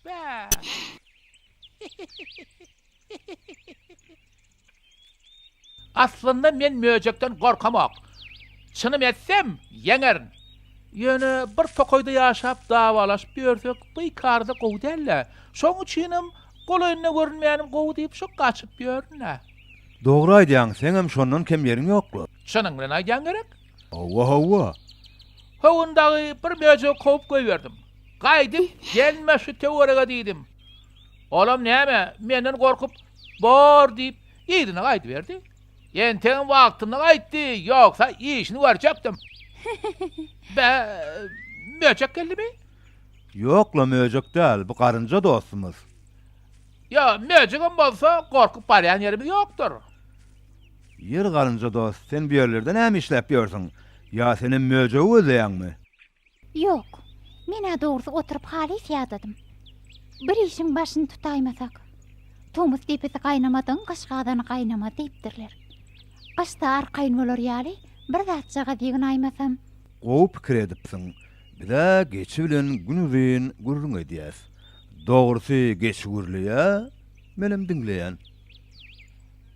Bä! Aslynda men möjekden gorkamok. Çynym etsem, ýeňerin. Ýöne bir tokaýda ýaşap dawalaşyp ýörsek, bikarda gowy däl-dä. Şoň üçinem golaýynda görünmänim gowy diýip şu gaçyp ýörün-dä. Dogry aýdýaň, seňem şondan kem ýeriň ýok-la. Çynyň bilen aýdýaň gerek? Hawa, hawa. Howun dagy bir möjegi kowup goýberdim. Gaýdyp gelme şu töwerege diýdim. Olam näme, menden gorkup, bor diýip, yzyna gaýdyberdi. Entegem wagtynda gaýtdy, ýogsa işini görjekdim. Bä, möjek geldimi? Ýok-la, möjek däl, bu garynja dostumyz. Ýa, möjegem bolsa, gorkup barýan ýerimiz ýokdur. Ýeri garynja dost, sen bu ýerlerde näme işläp ýörsüň? Ýa senem möjegi gözleýäňmi? Ýok. Men-ä dogrusy oturyp halys ýadadym. Bir işiň başyny tutaýmasak. Tomus depesi gaýnamadygyň gyş gazany gaýnamaz diýipdirler. Gyşda arkaýyn bolar ýaly bir zatjagaz ýygnaýmasam. Gowy pikir edipsiň. Biz-ä geçi bilen günuzyn gürrüň edýäs. Dogrusy geçi gürleýä, menem diňleýän.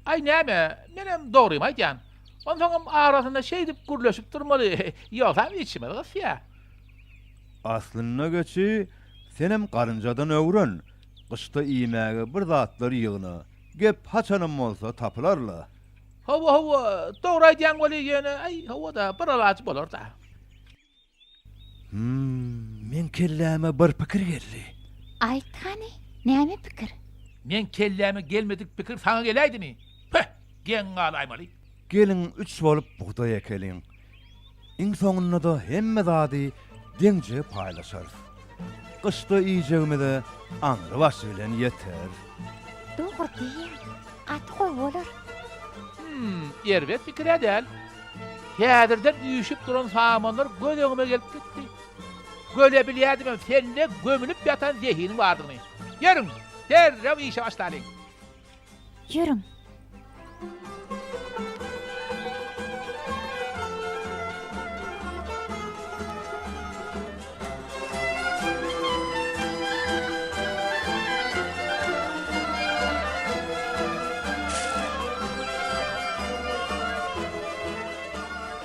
Aý näme, menem dogrymy aýdýan. Onsoňam arasynda şeýdip gürleşip durmaly, ýogsam içimiz gysýa. Aslynda geçi, senem garynjadan öwren, gyşda iýmäge bir zatlar ýygna, gep haçanam bolsa tapylar-la. Hawa, hawa, dogry aýdýaň weli, ýöne, aý, hawa-da, bir alajy bolar-da. Hum, meň kelläme bir pikir geldi. Aýt hany, näme pikir? Meň kelläme gelmedik pikir saňa geläýdimi? Püh, geň galaýmaly. Geliň üç bolup bugdaý ekeliň. Iň soňunda-da hemme zady deňje paýlaşarys. Gyşda iýjegimize aňry başy bilen ýeter. Dogry diýýäň. Gaty gowy bolar. Hum, erbet pikir-ä däl. Häzirden üýşüp duran samanlar göz öňüme gelip gitdi. Göle bilýärdimem sende gömülip ýatan zehiniň bardygyny. Ýörüň, derrew işe başlalyň. Ýörüň.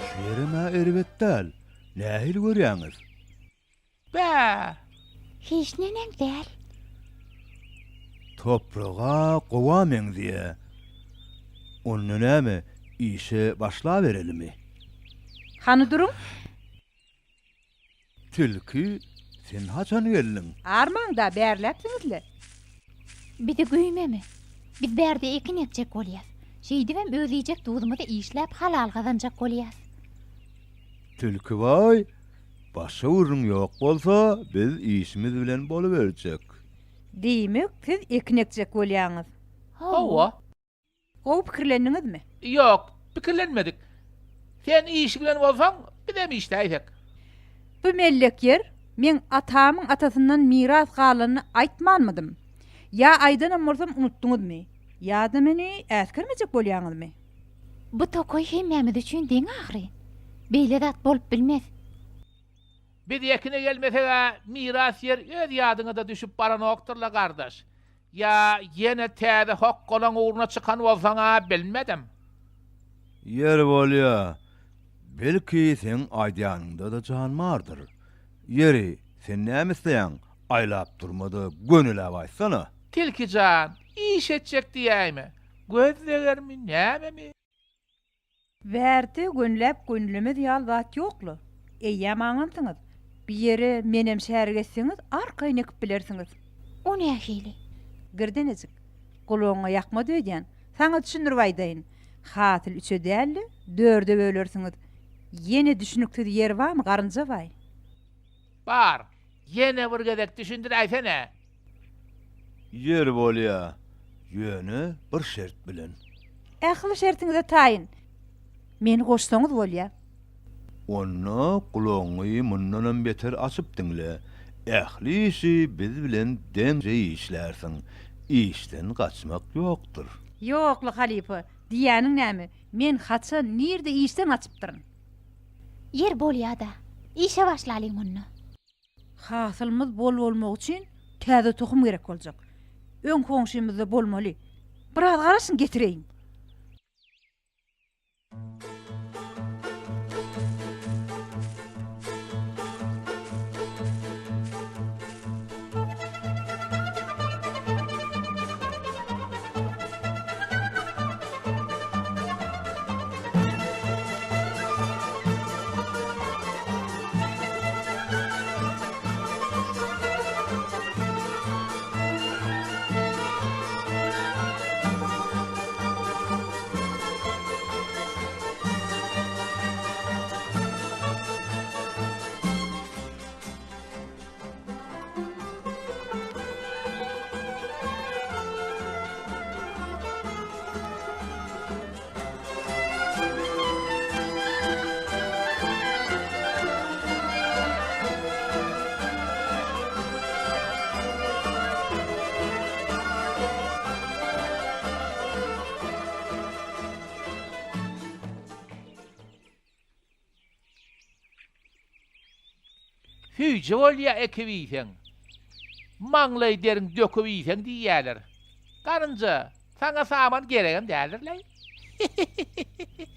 Şu ýerem-ä erbet däl. Nähili görýäňiz? Bä! Hiç neneň däl. Topraga gowa meňzeýä. Onda näme, işe başlaberelimi? Hany duruň? Tilki, sen haçan geldiň? Armaň-da, bärläpsiňiz-le. Bizi güýmeme. Biz bärde ekin ekjek bolýas. Şeýdibem öz iýjek duzumyzy işläp halal gazanjak bolýas. Tilkibaý, başga gürrüň ýok bolsa, biz işimiz bilen boluberjek. Diýmek, siz ekin ekjek bolýaňyz? Hawa. Gowy pikirlendiňizmi? Ýok, pikirlenmedik. Sen iş bilen bolsaň, bizem işläýsek. Bu mellek ýer meň atamyň atasyndan miras galanyny aýtmanmydym? Ýa aýdanam bolsam unutdyňyzmy? Ýa-da meni äsgermejek bolýaňyzmy? Bu tokaý hemmämiz üçin deň ahyryn. Beýle zat bolup bilmez. Biz ekine gelmeseg-ä miras ýer öz ýadyňa-da düşüp baranokdyr-la gardaş. Ýa ýene täze hokgalaň ugruna çykan bolsaň-a bilmedim. Ýeri bolýa. Belki seň aýdýanyňda-da jan bardyr. Ýeri, sen näme isleýäň, aýlap durma-da gönüläp aýtsana. Tilki jan, iş etjek diýäýme. Göz degermi, nämemi? Bärde gönüläp gönülemez ýaly zat ýok-la. Eýýäm aňansyňyz. Bi ýere menem şärik etseňiz, arkaýyn ekip bilersiňiz. O nähili? Girdenejik, gulagyňa ýakmady öýdýän. Saňa düşündirip aýdaýyn. Hasyl üçe däl-de, dörde bölersiňiz. Ýene düşüniksiz ýeri barmy, garynja baý? Bar. Ýene bir gezek düşündiräýsene. Ýeri bolýa, ýöne bir şert bilen. Ähli şertiňize taýyn. Meni goşsaňyz bolýa. Onda gulagyňy mundanam beter açyp diňle. Ähli işi biz bilen deňje işlärsiň. Işden gaçmak ýokdur. Ýok-la, halypa, diýýäniň näme? Men haçan, nirde işden gaçypdyryn? Ýer bolýa-da. Işe başlalyň onda. Hasylymyz bol bolmagy üçin. Täze tohum gerek boljak. Öň goňşymyzda bolmaly. Biraz garaşyň getireýin. Süýji bolýa ekip iýseň. Maňlaý deriň döküp iýseň diýýäler. Garynja, saňa saman geregem däldir-leý.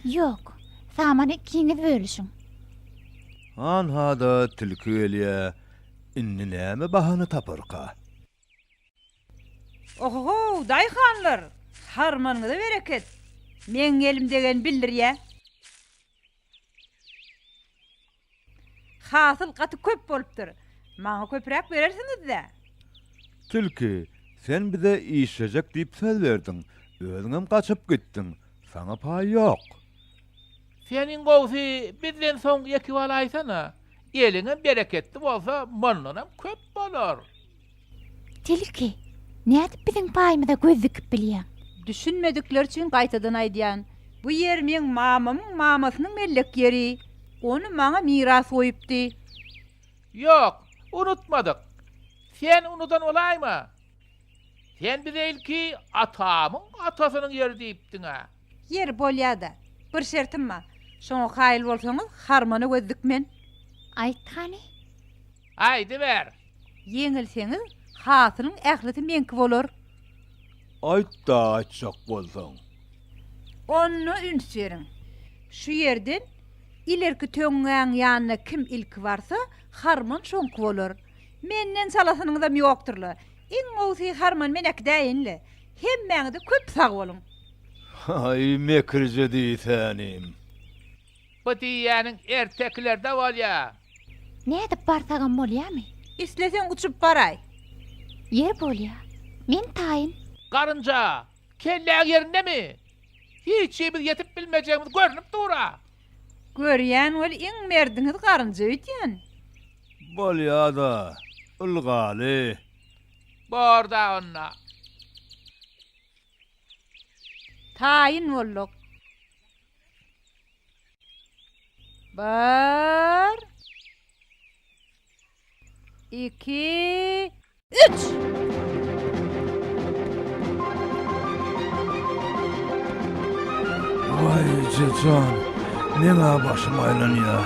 Ýok, samany ikiňiz bölüşiň. Hanha-da tilki gelýä, indi näme bahana taparka? Ohohow, daýhanlar! Harmanyňyza bereket! Meň elim degen bildirýä. Hasyl gaty köp bolupdyr. Maňa köpräk berersiňiz-dä? Tilki, sen bize işlejek diýip söz berdiň. Özüňem gaçyp gitdiň. Saňa paý ýok. Seniň gowsy bizden soň ekip alaýsana. Eliňem bereketli bolsa mundanam köp bolar. Tilki, nädip biziň paýymyza göz dikip bilýäň? Düşünmedikler üçin gaýtadan aýdýan, bu ýer meň mamamyň mamasynyň mellek ýeri. Ony maňa miras goýupdy. Ýok, unutmadyk. Sen unudan bolaýma. Sen bize ilki atamyň atasynyň ýeri diýipdiň-ä. Ýeri, bolýa-da. Bir şertim bar. Şoňa kaýyl bolsaňyz, harmana göz dikmen. Aýt hany. Aýdyber. Ýeňilseňiz, hasylyň ählisi meňki bolar. Aýt-da aýtjak bolsaň. Onda üns beriň. Şu ýerden ilerki töňňäň ýanyna kim ilki barsa, harman şoňky bolar. Menden çalasynyňyzam ýokdur-la. Iň gowusy harmany men äkidäýin-le. Hemmäňize köp sag boluň. Aý, mekirje diýsänim. Bu diýýäniň ertekilerde bolýa. Nädip barsagam bolýamy? Isleseň uçup baraý. Ýer bolýa. Men taýyn. Garynja, kelläň ýerindemi? Hiç himiz ýetip bilmejegimiz görnüp dur-a. Görýän weli iň merdiňiz garynja öýdýän. Bolýa-da, ylgaly. Bor-da onda. Taýyn bolduk. Bir, iki, üç! Waý ejejan, meň-ä başym aýlanýa.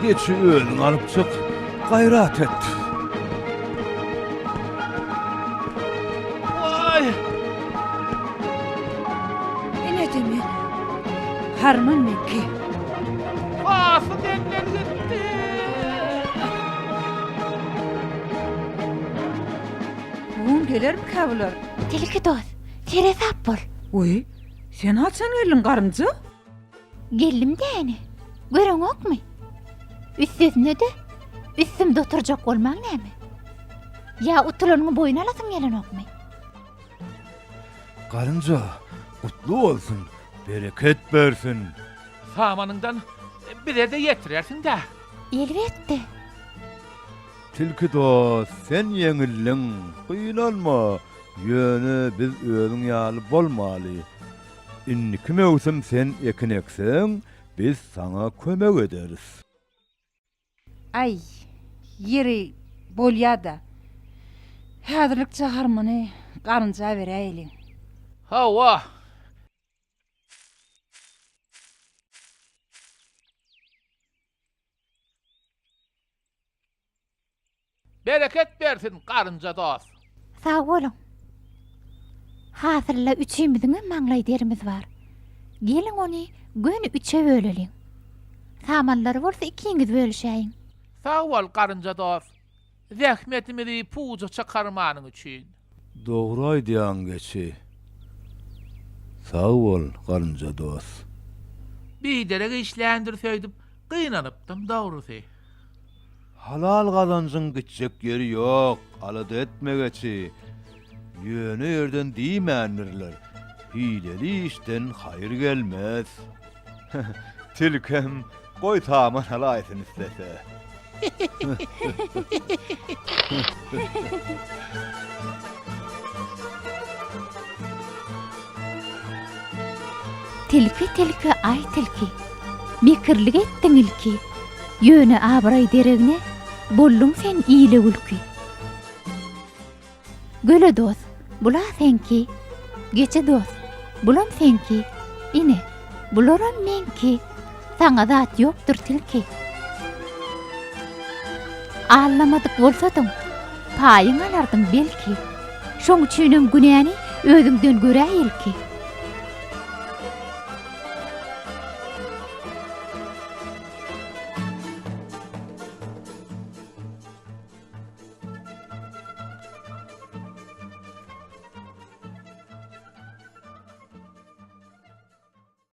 Geçi özüň alyp çyk, gaýrat et. Waý! Ine-de men. Harman meňki. Hasy menden gitdi. Bu gün gelermikä bular? Tilki dost, seresap bol. Oý, sen haçan geldiň, garynja? Geldim däni. Göreňokmy? Üstesine-de, üstümde oturjak bolmaň näme? Ýa utulanyňy boýun alasyň gelenokmy? Garynja, gutly bolsun, bereket bersin. Samanyňdan bize-de ýetirersiň-dä. Elbetde. Tilki dost, sen ýeňildiň, gynanma, ýöne biz özüň ýaly bolmaly. Indiki möwsüm sen ekin ekseň, biz saňa kömek ederis. Aý, ýeri, bolýa-da. Häzirlikçe harmany garynja beräýeliň. Hawa. Bereket bersin, garynja dost! Sag boluň. Hasylda üçimiziňem maňlaý derimiz bar. Geliň ony göni üçe böleliň. Samanlary bolsa ikiňiz bölüşäýiň. Sag bol, garynja dost! Zähmetimizi puja çykarmanyň üçin. Dogry aýdýaň geçi. Sag bol, garynja dost. Biderek işländiris öýdüp gynanypdym dogrusy. Halal gazanjyň gitjek ýeri ýok, alada etme geçi. Ýöne ýerden diýmändirler, hileli işden haýyr gelmez. Tilkem goý saman alaýsyn islese. Tilki tilki aý tilki, mekirlik etdiň ilki, Ýöne abraý deregne bolduň sen ile gülki. Göle dost, bula seňki, Geçi dost, bulam seňki, Ine, bularam meňki, Saňa zat ýokdur tilki. Aldamadyk bolsadyň, paýyň alardyň belki, Şoň üçinem günäni özüňden göräý ilki.